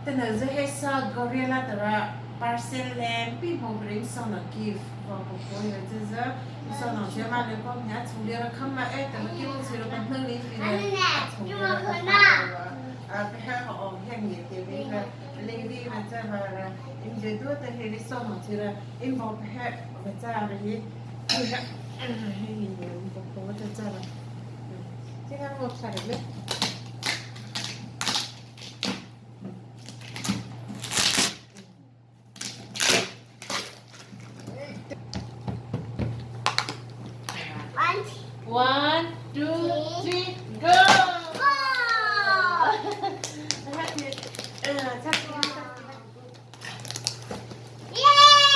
真的是黑色 gorilla 的 parcel 嘞，并不 bring 送了 gift，我不可以这是送了这嘛，你讲你从这个看嘛，哎，怎么给我去了把那里去了，从这个啊，别还好，还你这边个，那边嘛这嘛了，你这多的还是送了去了，你不还我这了也，嗯，你不我这这了，嗯，这个我看了没？ One, One, two, three, go! go! Yay!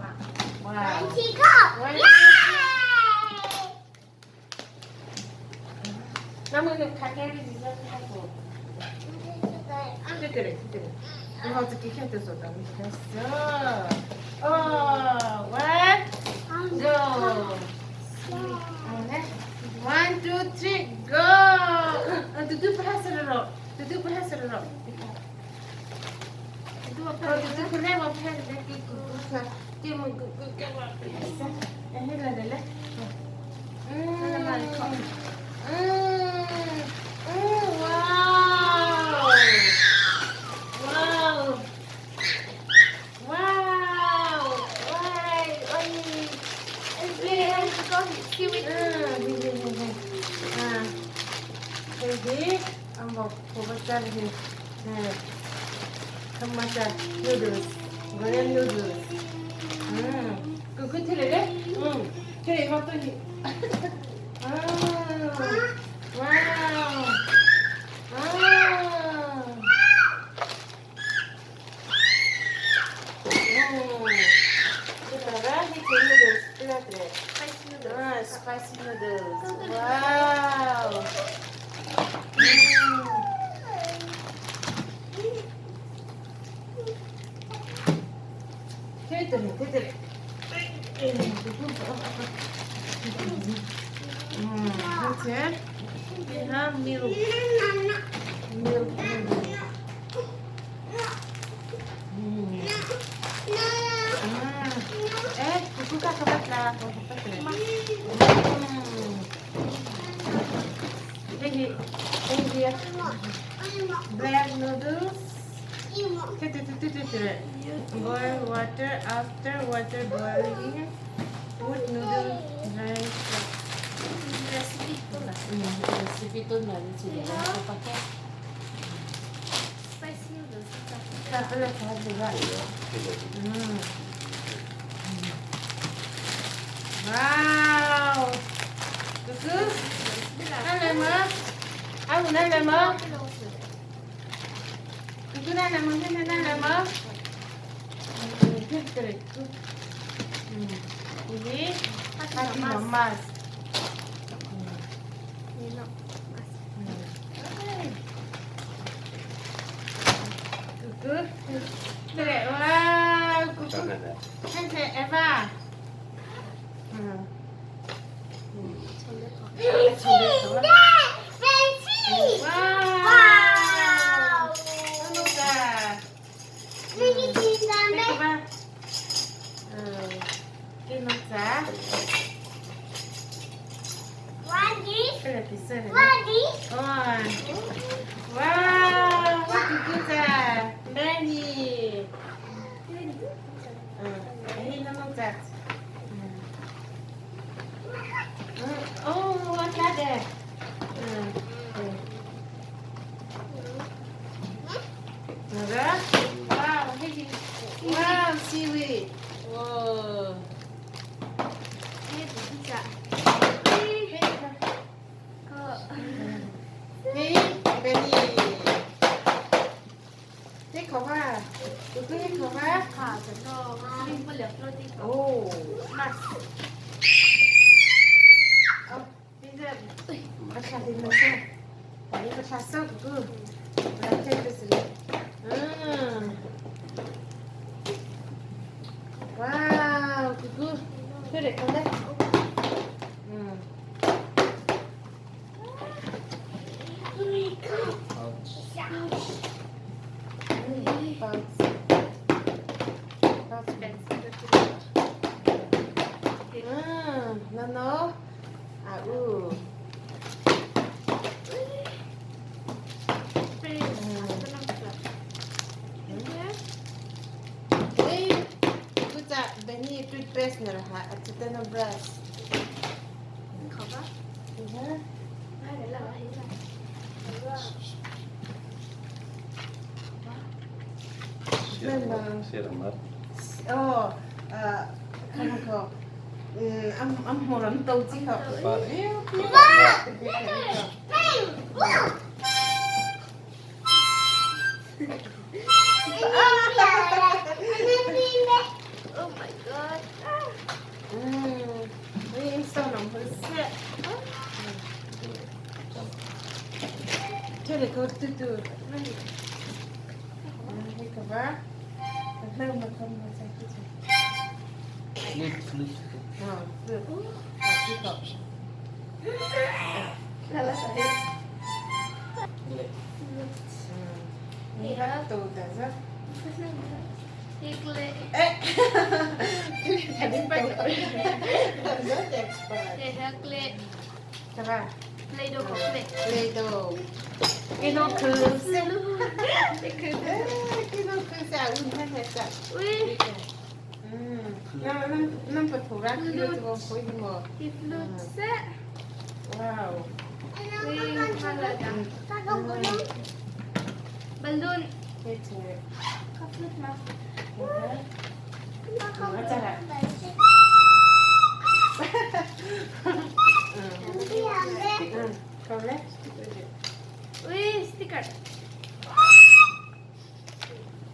Wow. One, two, go! One, Yay! 나무는 가게를 시작하고. 그래, 그래. 이거 어떻게 해야 돼서 너무 잘했어. 어, one, go. 네. One, two, three, go. 두두 파스르로. 두두 파스르로. 두두 그래 뭐 파스르 그 그 그 그 그 음, 와우. 와우. 와우. 와이, 언니. 응, 네, 네, 네, 네. 아, 여기 한번 보고자 네. 한마자 noodles, Korean noodles. 응, 그 끝에를 응. 그래 이거 또 이. 아, 와우. 아. 오. 그다가 히트 noodles 플라트레. 아, spicy noodles. 와우. 음. 테드레, 테드레. 그렇지. We have milk. Milk. 음. 아, 에, kukuka ka batla, 음. 여기, 여기 black noodles. Boil water after water boiling. Put noodle rice. Recipe to na sila. Kapala ka diba? Mm. Wow! Kuku? Nalama? Ako nalama? Kuku nalama? Nalama? Nalama? Ini hati mamas. Kuku. 그래, 와, kuku. 한세 에바. 응. 와. 현우가. 해봐. 응. 깨놓자. 그래, 비싸네. 와. 와, kuku자. 나니. 응. 에이, 넘어자. 응. 응. 오, 왔다데. 응. 응. 뭐가? 와우, 혜진. 와우, seaweed. 와. 헤이, 베니. 헤이, 거봐. 누구 헤이, 거봐. 오. 어, 이제 마샤 되면서 이거 샀어, 그거. 나한테 음. 包子，包子。嗯，喏喏，啊呜。Toothpaste na raha at ito na brush. 好吧。哦，看看，嗯，俺俺没人都记好。 Oh my god. 这里给我嘟嘟。那个吧，那我们看看再去。 Flute, flute. 嗯，是，好，这个。来来来。嗯，你看都在这。一个。哎，哈哈哈哈哈。Not expert. 这个。 Play-Doh chocolate. Play-Doh. Kino curves. Kino curves. Oui. 那不突然就这个回什么？哇哦！ Balloon. 这个。 Chocolate ma. 我再来。嗯，好嘞。 Uy, sticker.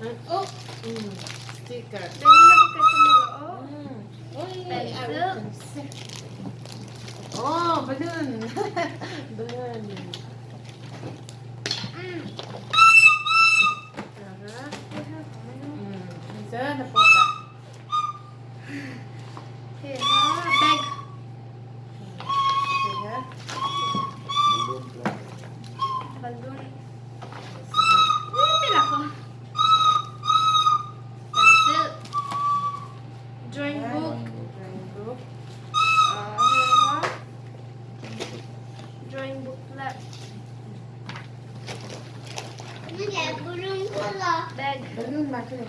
嗯哦，嗯，sticker。 Dali na po kayo tumulo. 嗯， Pencil. 哦，balloon, balloon. 嗯，真的不错。 Okay, ha, bag. 这个。 Balloon. Uy, pila ko. Pencil. Drawing book. Drawing book. Drawing booklet. Bag. Balloon 嘛，这个。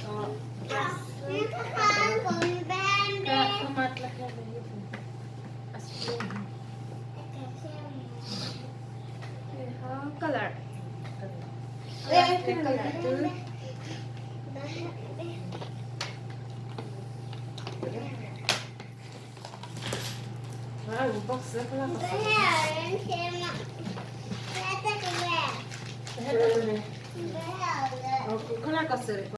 哦。 Okay, ha, color. 哎，这个color。啊，我box 不那个。哦，可那个是。